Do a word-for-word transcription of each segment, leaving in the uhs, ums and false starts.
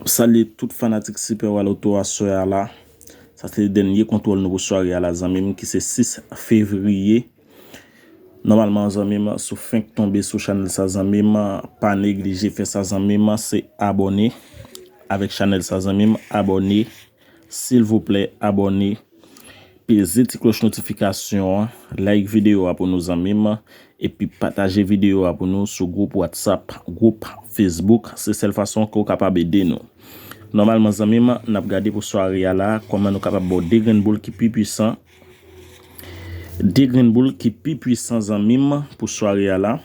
Salye tout fanatik Super Waloto aswè a la. Sa se dènye kontwòl nou pou sware a la, zanmi m, ki se sis fevriye. Nòmalman, zanmi m, si w fenk tonbe sou chanèl sa, zanmi m, pa neglije fè sa, zanmi m, se abòne avèk chanèl sa, zanmi m, abòne, silvouplè, abòne. Peze ti klòch notifikasyon an, like videyo a pou nou, zanmi m, epi pataje videyo a pou nou sou gwoup WhatsApp, gwoup Facebook. Se sèl fason ke w kapab ede nou. Nòmalman, zanmi m, n ap gade pou sware a la, kòman nou kapab ba w de grenn boul ki pi pwisan. De grenn boul ki pi pwisan, zanmi m, pou sware a la.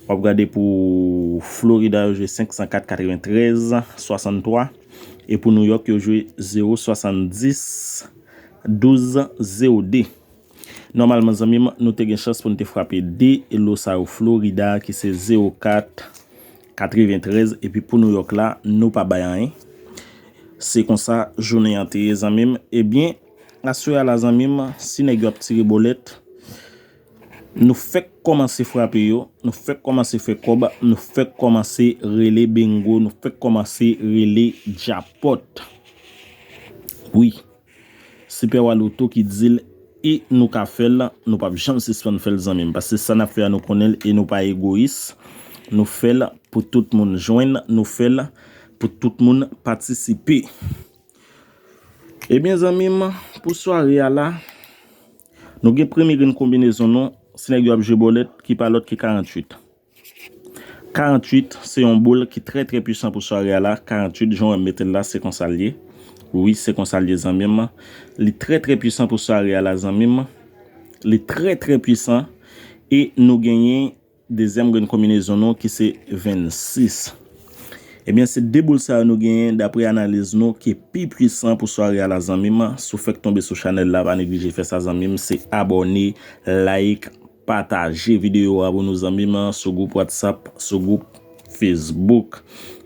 W ap gade pou Florida, yo jwe senk san kat katreventrèz swasanntwa. E pou New York, yo jwe zewo swasanndis douz zewo de. Nòmalman, zanmi m, nou te gen chans pou n te frape de lo sa yo Florida, ki se zewo kat katreventrèz. Epi pou New York la, nou pa bay anyen. Se konsa jounen an te ye, zanmi m. Ebyen, aswè a la, zanmi m, si nèg yo ap tire bòlèt, nou fèk kòmanse frape yo, nou fèk kòmanse fè kòb, nou fèk kòmanse rele bingo, nou fèk kòmanse rele djapòt. Wi. Super Waloto ki di l, e nou ka fè l, nou p ap janm sispann fè l, zanmi m. Paske sa n ap fè a, nou konnen l e nou pa egoyis. Nou fè l pou tout moun jwenn, nou fè l pou tout moun patisipe. Ebyen, zanmi m, pou sware a la, nou gen premye grenn konbinezon nou, si nèg yo ap jwe bòlèt, ki pa lòt ki karanntuit. Karanntuit, se yon boul ki trè, trè pwisan pou sware a la. Karanntuit, jan w wè m mete l la, se konsa l ye. Wi, se konsa l ye, zanmi m. Li trè, trè pwisan pou sware a la, zanmi m. Li trè, trè pwisan. E nou genyen dezyèm grenn konbinezon nou, ki se vennsis. Ebyen, se de boul sa yo nou genyen, dapre analiz nou, ki pi pwisan pou sware a la, zanmi m. Si w fèk tonbe sou chanèl la, pa neglije fè sa, zanmi m. Se abòne, like, pataje videyo a pou nou, zanmi m, sou gwoup WhatsApp, sou gwoup Facebook.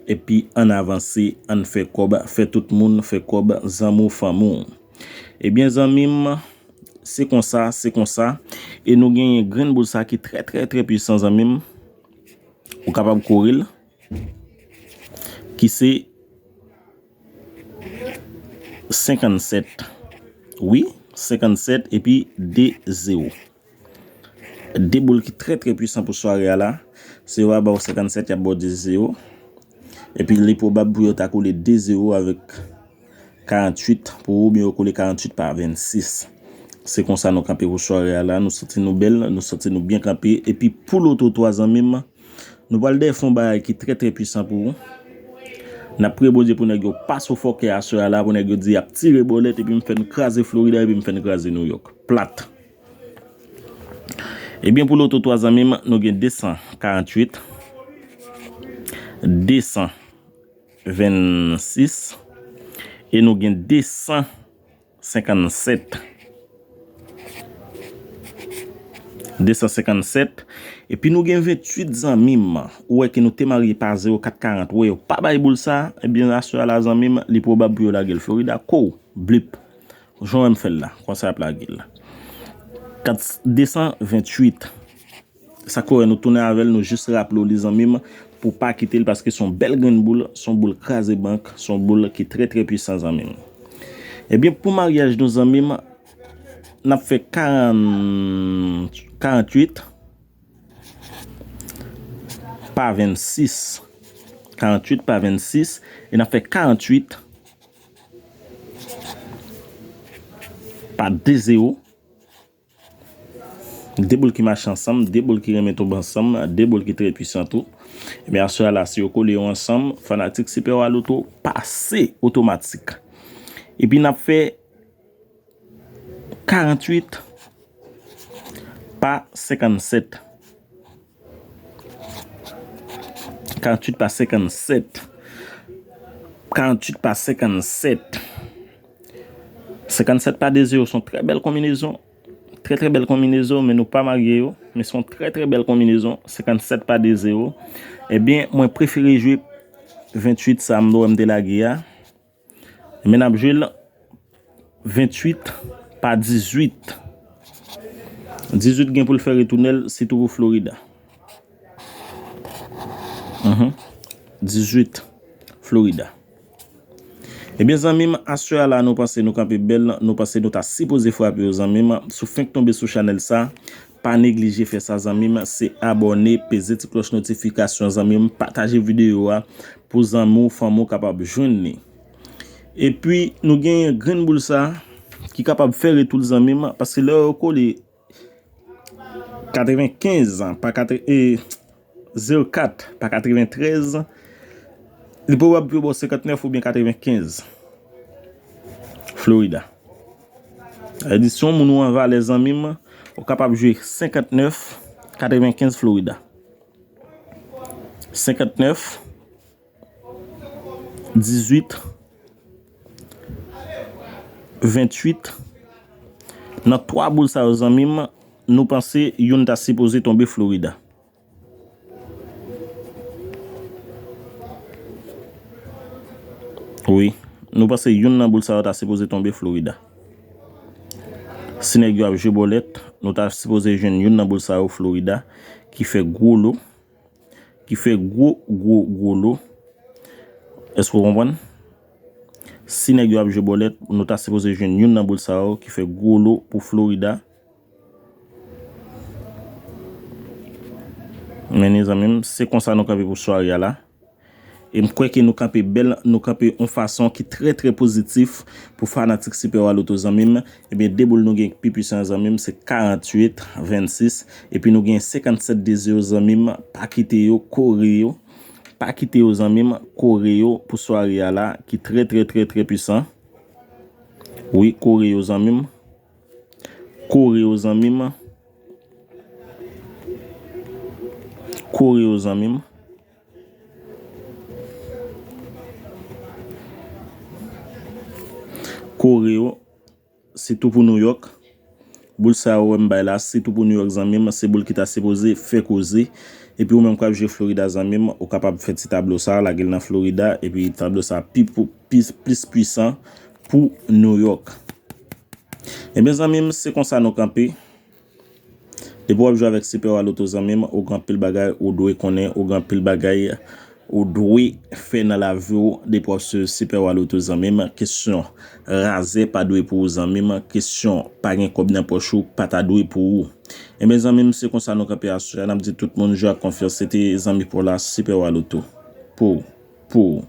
Epi ann avanse, ann fè kòb, fè tout moun fè kòb, zanmi w, fanmi w. Ebyen, zanmi m, se konsa, se konsa. E nou genyen grenn boul sa ki trè, trè, trè pwisan, zanmi m. Ou kapab kore l. Ki se senkannsèt. Wi, senkannsèt epi de zewo. De boul ki trè, trè pwisan pou sware a la. Si yo pa ba w senkannsèt, y ap ba w de zewo. Epi li pwobab pou yo ta kole de zewo avèk karanntuit pou ou, oubyen yo kole karanntuit pa vennsis. Se konsa nou kanpe pou sware a la. Nou santi nou bèl, nou santi nou byen kanpe. Epi pou loto twa, zanmi m, nou pral dèyè fè yon bagay ki trè, trè pwisan pou ou. N ap priye Bondye pou nèg yo pa soufòke aswè a la, pou nèg yo di y ap tire bòlèt, epi m fè n kraze Florida, epi m fè n kraze New York. Plat. Ebyen, pou loto twa, zanmi m, nou gen de san karanntuit, de san vennsis, e nou gen de san senkannsèt. De san senkannsèt. Epi nou gen venntuit, zanmi m. Ou wè ke nou te marye pa zewo kat karant. Ou wè yo pa bay boul sa. Ebyen, aswè a la, zanmi m, li pwobab pou yo lage l Florida. Kou, blip. Jan w wè m fè l la. Konsa y ap lage l. Kat, de san venntuit. Sa k fè nou tounen avè l, nou jis raple w li, zanmi m, pou w pa kite l, paske se yon bèl grenn boul, se yon boul kraze bank, se yon boul ki trè, trè pwisan, zanmi m. Ebyen, pou maryaj nou, zanmi m, n ap fè karant, karanntuit pa vennsis. Karanntuit pa vennsis, e n ap fè karanntuit pa de zewo. De boul ki mache ansanm, de boul ki renmen tonbe ansanm, de boul ki trè pwisan tou. Ebyen, aswè a la, si yo kole yo ansanm, fanatik Super Waloto pase otomatik. Epi n ap fè karanntuit pa senkannsèt. Karanntuit pa senkannsèt. Karanntuit pa senkannsèt. Senkannsèt pa de zewo se yon trè bèl konbinezon. Trè, trè bèl konbinezon, men nou pa marye yo. Men se yon trè, trè bèl konbinezon. Senkannsèt pa de zewo. Ebyen, mwen prefere jwe venntuit sa m wè m te lage a. Men n ap jwe l venntuit pa dizuit. Dizuit gen pou l fè retounen l, sitou pou Florida. Mhm. Dizuit, Florida. Ebyen zanmi m, aswè a la nou panse nou kanpe bèl, nou panse nou ta sipoze frape yo zanmi m. Si w fenk tonbe sou chanèl sa, pa neglije fè sa zanmi m, se abòne, peze ti klòch notifikasyon zanmi m, pataje videyo a pou zanmi w, fanmi w kapab jwenn li. Epi nou gen grenn boul sa ki kapab fè retou l zanmi m, paske lè yo kole katrevenkenz pa katre- e, zewo kat pa katreventrèz, li pwobab pou yo ba w senkantnèf oubyen katrevenkenz Florida. Sa vle di si yon moun ou an valè zanmi m, ou kapab jwe senkantnèf katrevenkenz Florida. Senkantnèf, dizuit, venntuit. Nan twa boul sa yo zanmi m, nou panse youn ta sipoze tonbe Florida. Wi, nou panse youn nan boul sa yo ta sipoze tonbe Florida. Si nèg yo ap jwe bòlèt, nou ta sipoze jwenn youn nan boul sa yo Florida ki fè gwo lo, ki fè gwo, gwo, gwo lo. Èske w konprann? Si nèg yo ap jwe bòlèt, nou ta sipoze jwenn youn nan boul sa yo ki fè gwo lo pou Florida. Men zanmi m, se konsa nou kanpe pou sware a la. E m kwè ke nou kanpe bèl, nou kanpe yon fason ki trè, trè pozitif pou fanatik Super Wa Loto zanmi m. Ebyen, de boul nou gen ki pi pwisan zanmi m, se karanntuit vennsis. Epi nou gen senkannsèt de zewo zanmi m, pa kite yo, kore yo. Pa kite yo zanmi m, kore yo pou sware a la, ki trè, trè, trè, trè pwisan. Wi, kore yo zanmi m. Kore yo zanmi m. Kore yo zanmi m. Kore yo, sitou pou New York. Boul sa yo wè m bay la, sitou pou New York zanmi m, se boul ki ta sipoze fè koze. Epi ou menm k ap jwe Florida zanmi m, ou kapab fè ti tablo sa, lage l nan Florida, epi tablo sa pi pou, pi, plis pwisan pou New York. Ebyen zanmi m, se konsa nou kanpe. Depi w ap jwe avèk Super Wa Loto zanmi m, ou gen anpil bagay ou dwe konnen, ou gen anpil bagay ou dwe fè nan lavi w depi w ap swiv Super Wa Loto zanmi m. Kesyon razè pa dwe pou ou zanmi m, kesyon pa gen kòb nan pòch ou pa ta dwe pou ou. Ebyen zanmi m, se konsa nou kanpe aswè a, n ap di tout moun jwe ak konfyans, se te zanmi pa w la Super Wa Loto. Pou, pou.